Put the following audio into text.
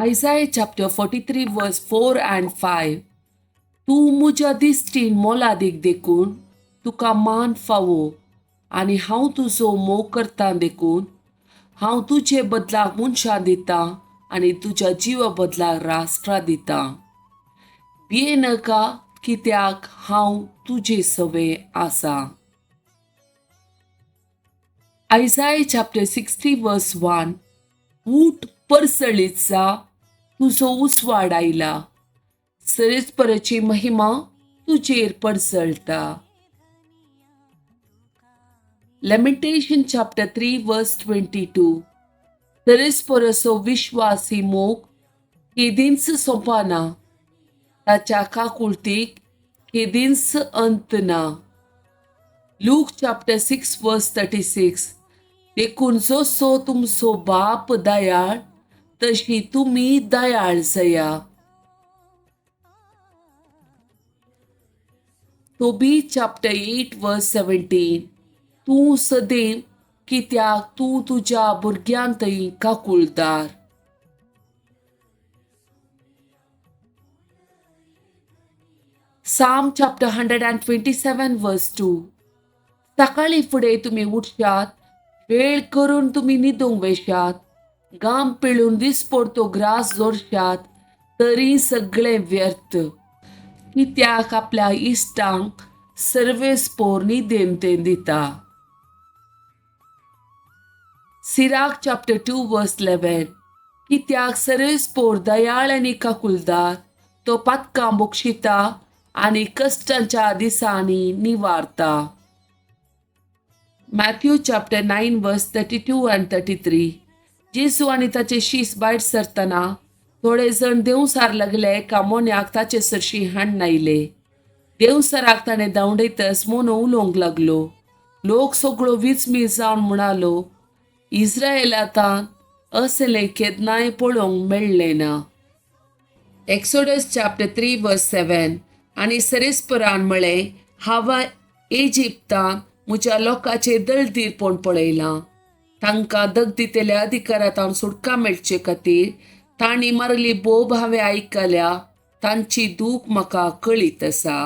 Isaiah chapter 43 verse 4 and 5. तूं म्हज्या दिश्टीन मोलादीक देखून तुका मान फावो आनी हांव तुजो मोग करता देखून हांव तुजे बदलाक मनशां दितां आनी तुज्या जिवा बदलाक राष्ट्रां दितां. भियेनाका कित्याक हांव तुजे सवे आसा. Isaiah chapter 60 verse 1. ऊठ परसळीत जा, तुजो उजवाड आयला, सरेस्पराची महिमा तुजेर परसळटा. Lamentation chapter 3 verse 22. सरेस्पराचो विश्वासी मोग केदींच सोंपना, ताच्या काकुळतीक केदींच अंत ना. Luke chapter 6 verse 36. देखून जसो तुमचो बाप दयाळ तशी तुमी दयाळ जाया. Tobit chapter 8 verse 17. तूं सदैव कित्याक तूं तुज्या भुरग्यांतय काकुळदार. Psalm chapter 127 verse 2. सकाळीं फुडें तुमी उठशात, वेळ करून तुमी न्हिदूंक वेशात, घाम पिळून दिसपडतो ग्रास जोडशात, तरी सगळें व्यर्थ, कित्याक आपल्या इश्टांक सर्वेस्पोर न्हिदेन तें दिता. Sirach chapter 2 verse 11. कित्याक सर्वेस्पोर दयाळ आनी काकुळदार, तो पातकां बक्षिता आनी कश्टांच्या दिसांनी निवारता. Matthew chapter 9 verse 32 and 33. जेजू आनी ताचे शीस भायर सरतना थोडे जण देंवसार लागले एका मोन्याक ताचे सरशी हाडून आयले. देंवसराक ताणें धांवडयतच मोनो उलोवंक लागलो. लोक सगळो विस्मीत जावन म्हणालो, इस्रायलांत असलें केन्नाय पळोवंक मेळ्ळें ना. Exodus chapter 3 verse 7. आनी सरेस्परान म्हळें, हांवें इजिप्तांत म्हज्या लोकांचें दळदीरपण पळयलां. तांकां दगदितेल्या अधिकारांत सुटका मेळचे खातीर तांणी मारली बोब हांवें आयकल्या, तांची दूख म्हाका कळीत आसा.